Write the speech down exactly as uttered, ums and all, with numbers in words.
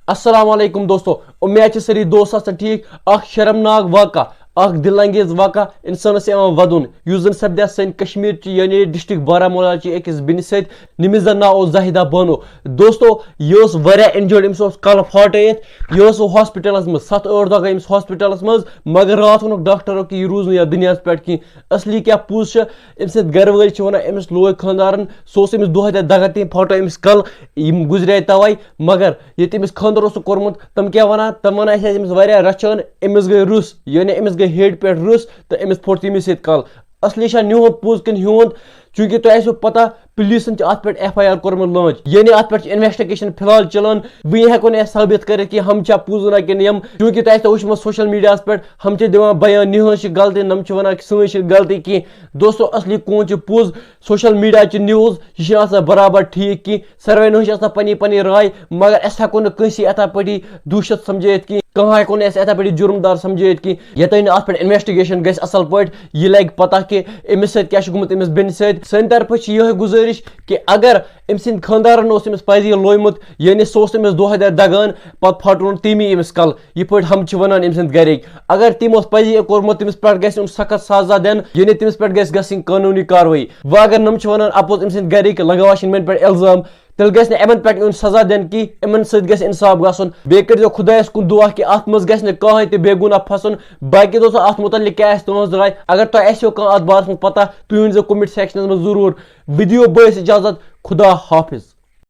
السلام علیکم دوستو، امید چھِ سٲری دوست آسان ٹھیٖک۔ اکھ شرمناک واقعہ، اکھ دِل انگیز واقعہ انسانس یِوان ودُن، یُس زن سپدیو سانہِ کشمیر چہِ یعنی ڈسٹرکٹ بارہمولہ چہِ أکِس بیٚنہِ سۭتۍ، ییٚمِس زن ناو اوس زاہدہ بانو۔ دوستو، یہِ اوس واریاہ انجٲرڈ، أمِس اوس کلہٕ پھاٹٲیِتھ، یہِ اوس ہاسپٹلس منٛز، ستھ ٲٹھ دۄہ گٔے أمِس ہاسپٹلس منٛز، مگر راتھ ووٚنُکھ ڈاکٹرو کہِ یہِ روٗز نہٕ یتھ دُنیاہس پٮ۪ٹھ کینٛہہ۔ اصلی کیٛاہ پوٚز چھُ، أمۍ سٕنٛدۍ گرٕ وٲلۍ چھِ ونان أمِس لوگ خانٛدارن، سُہ اوس أمِس دۄہے دۄہے دگان، تٔمۍ پھاٹٲو أمِس کلہٕ، یِم گُزرے توے۔ مگر ییٚتہِ أمِس خانٛدر اوسُکھ کوٚرمُت، تِم کیٛاہ وَنان؟ تِم وَنان، "أسۍ ٲسۍ أمِس واریاہ رَچھان، أمِس گٔے رٕژھ، یعنی أمِس گٔے ہیٚرِ پٮ۪ٹھ رٕژھ تہٕ أمِس پھوٚٹ تٔمی سۭتۍ کَلہٕ۔" اَصلی چھا نِہُنٛد پوٚز کِنہٕ ہیوٗنٛد؟ چوٗنٛکہِ تۄہہِ آسِوٕ پَتہ، پُلیٖسَن چھِ اَتھ پٮ۪ٹھ ایف آی آر کوٚرمُت لانچ، یعنی اَتھ پٮ۪ٹھ چھِ اِنویسٹِگیشَن فِلحال چَلان۔ وٕنہِ ہٮ۪کو نہٕ أسۍ ثٲبِت کٔرِتھ کہِ ہُم چھا پوٚز وَنان کِنہٕ یِم، چوٗنٛکہِ تۄہہِ آسِوٕ وٕچھمُت سوشَل میٖڈیاہَس پٮ۪ٹھ، ہُم چھِ دِوان بیان، نِہٕنٛز چھِ غلطی، نۄم چھِ وَنان کہِ سٲنۍ چھِ غلطی کینٛہہ۔ دوستو، اَصلی کون چھِ پوٚز؟ سوشل میڈیا چہِ نیوز، یہِ چھِنہٕ آسان برابر ٹھیٖک کینٛہہ۔ ساروٕے نہٕ چھِ آسان پننی پننی راے، مگر أسۍ ہٮ۪کو نہٕ کٲنٛسی یِتھے پٲٹھی دوٗشِت سمجھٲیِتھ کینٛہہ، کانٛہہ ہٮ۪کو نہٕ أسۍ یِتھے پٲٹھی جُرمدار سمجھٲیِتھ کینٛہہ، یوٚتام نہٕ اتھ پٮ۪ٹھ انویسٹیگیشن گژھِ اصل پٲٹھۍ، یہِ لگہِ پتہ کہِ أمِس سۭتۍ کیٛاہ چھُ گوٚمُت أمِس بیٚنہِ سۭتۍ۔ سانہِ طرفہٕ چھِ یِہوٚے گُزٲرِش کہِ اگر أمۍ سٕنٛدۍ خانٛدارن اوس أمِس پزی لویمُت، یعنی سُہ اوس أمِس دۄہے دۄہے دگان، پتہٕ پھاٹرووُن تٔمی أمِس کلہٕ، یِتھ پٲٹھۍ ہم چھِ ونان أمۍ سٕنٛدۍ گرِکۍ۔ اگر تٔمۍ اوس پزی یہِ کوٚرمُت، تٔمِس پٮ۪ٹھ گژھِ یُن سخت سزا دِنہٕ، یعنی تٔمِس پٮ۪ٹھ گژھِ گژھٕنۍ قانوٗنی کاروٲیی۔ وۄنۍ اگر نۄم چھِ ونان اپوز أمۍ سٕنٛدۍ گرِکۍ لگاوان چھِ یِمن پٮ۪ٹھ الزام، تیٚلہِ گژھِ نہٕ یِمن پٮ۪ٹھ یُن سزا دِنہٕ کینٛہہ، یِمن سۭتۍ گژھِ انصاف گژھُن۔ بیٚیہِ کٔرۍزیو خۄدایس کُن دُعا کہِ اتھ منٛز گژھِ نہٕ کانٛہہ تہِ بے گناہ پھسُن۔ باقی دوستو، اتھ متعلق کیٛاہ آسہِ تُہنٛز راے؟ اگر تۄہہِ آسیو کانٛہہ اتھ بارس منٛز پتہ، تُہۍ ؤنۍزیو comment sectionس منٛز ضروٗر۔ ویڈیو بٲیِس اجازت، خدا حافظ۔